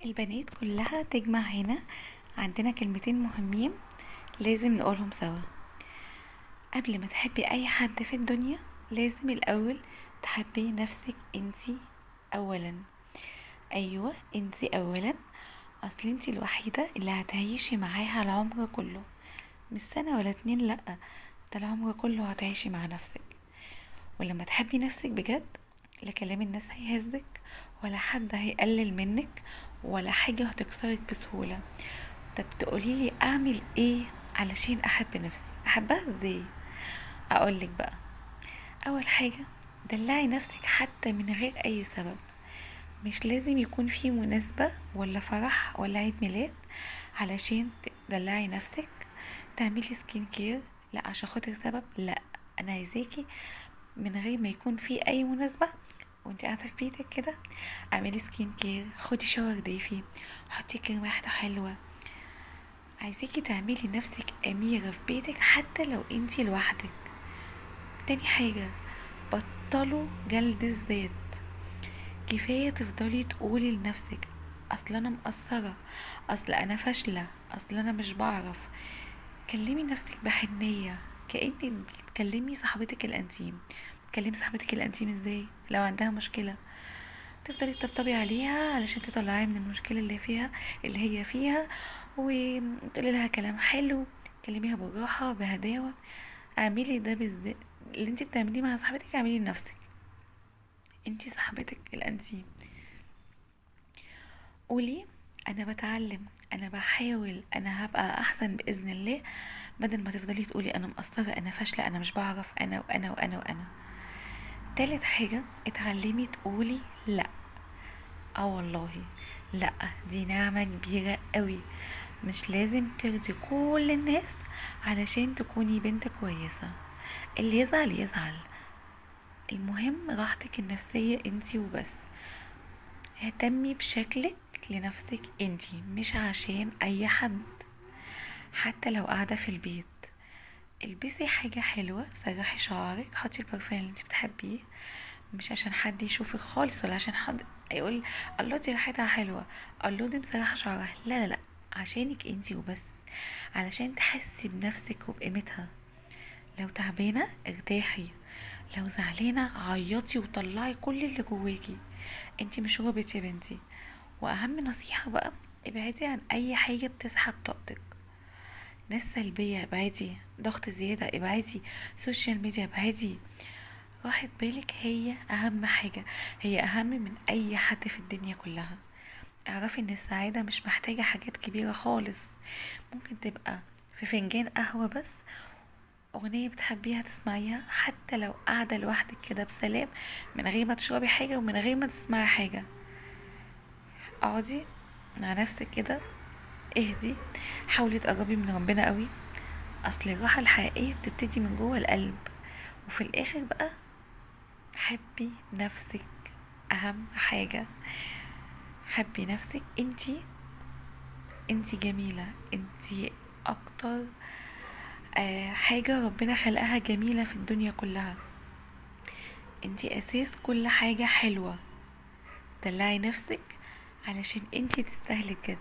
البنات كلها تجمع هنا. عندنا كلمتين مهمين لازم نقولهم سوا. قبل ما تحبي اي حد في الدنيا لازم الاول تحبي نفسك انتي اولا. ايوه انتي اولا، اصل انتي الوحيدة اللي هتعيشي معاها العمر كله، مش سنة ولا اتنين، لأ ده العمر كله هتعيشي مع نفسك. ولما تحبي نفسك بجد لا كلام الناس هيهزك ولا حد هيقلل منك ولا حاجة هتكسرك بسهولة. طب تقوليلي اعمل ايه علشان احب نفسي؟ احبها ازاي؟ اقولك بقى، اول حاجة دلعي نفسك حتى من غير اي سبب. مش لازم يكون في مناسبة ولا فرح ولا عيد ميلاد علشان تدلعي نفسك. تعملي skin care لا عشان خاطر سبب، لا انا عايزاكي من غير ما يكون في اي مناسبة وانت قاعدة في بيتك كده اعملي skin care، خدي shower دافي، حطي كريم ريحته حلوة. عايزاكي تعملي نفسك اميرة في بيتك حتى لو انتي لوحدك. تاني حاجة، بطلوا جلد الذات. كفاية تفضلي تقولي لنفسك اصل انا مقصرة، اصل انا فاشلة، اصل انا مش بعرف. كلمي نفسك بحنية كأنك بتكلمي صاحبتك الانتيم. بتكلمي صاحبتك الانتيم ازاي لو عندها مشكلة؟ تفضلي تطبطبي عليها علشان تطلعيها من المشكلة اللي هي فيها، وتقولي لها كلام حلو، كلميها بالراحة بهداوة. اعملي ده بالذات اللي انتي بتعمليه مع صاحبتك اعمليه لنفسك، انتي صاحبتك الانتيم. قولي انا بتعلم، انا بحاول، انا هبقى احسن باذن الله، بدل ما تفضلي تقولي انا مقصرة، انا فاشلة، انا مش بعرف، انا وانا وانا وانا. تالت حاجة، اتعلمي تقولي لا. والله لا دي نعمة كبيرة قوي. مش لازم ترضي كل الناس علشان تكوني بنت كويسة. اللي يزعل يزعل، المهم راحتك النفسية انتي وبس. اهتمي بشكلك لنفسك انتي، مش عشان اي حد. حتى لو قاعدة في البيت البسي حاجة حلوة، سرحي شعرك، حطي البرفان اللي انتي بتحبيه، مش عشان حد يشوفك خالص ولا عشان حد يقول الله دي ريحتها حلوة، الله دي مسرحة شعرها، لا لا لا، عشانك انتي وبس، علشان تحسي بنفسك وبقيمتها. لو تعبانة ارتاحي، لو زعلانة عيطي وطلعي كل اللي جواكي، انتي مش روبوت يا بنتي. واهم نصيحة بقى، ابعدي عن اي حاجة بتسحب طاقتك. ناس سلبية ابعدي، ضغط زيادة ابعدي، social media ابعدي. راحة بالك هي اهم حاجة، هي اهم من اي حد في الدنيا كلها. اعرفي ان السعادة مش محتاجة حاجات كبيرة خالص، ممكن تبقى في فنجان قهوة بس، اغنية بتحبيها تسمعيها، حتى لو قاعدة لوحدك كده بسلام من غير ما تشربي حاجة ومن غير ما تسمعي حاجة. اقعدي مع نفسك كده، اهدي، حاولي تقربي من ربنا قوي، اصل الراحة الحقيقية بتبتدي من جوه القلب. وفي الاخر بقى حبي نفسك، اهم حاجة حبي نفسك انتي، انتي جميلة، انتي اكتر حاجة ربنا خلقها جميلة في الدنيا كلها، انتي اساس كل حاجة حلوة. دلعي نفسك علشان انتي تستاهلي بجد.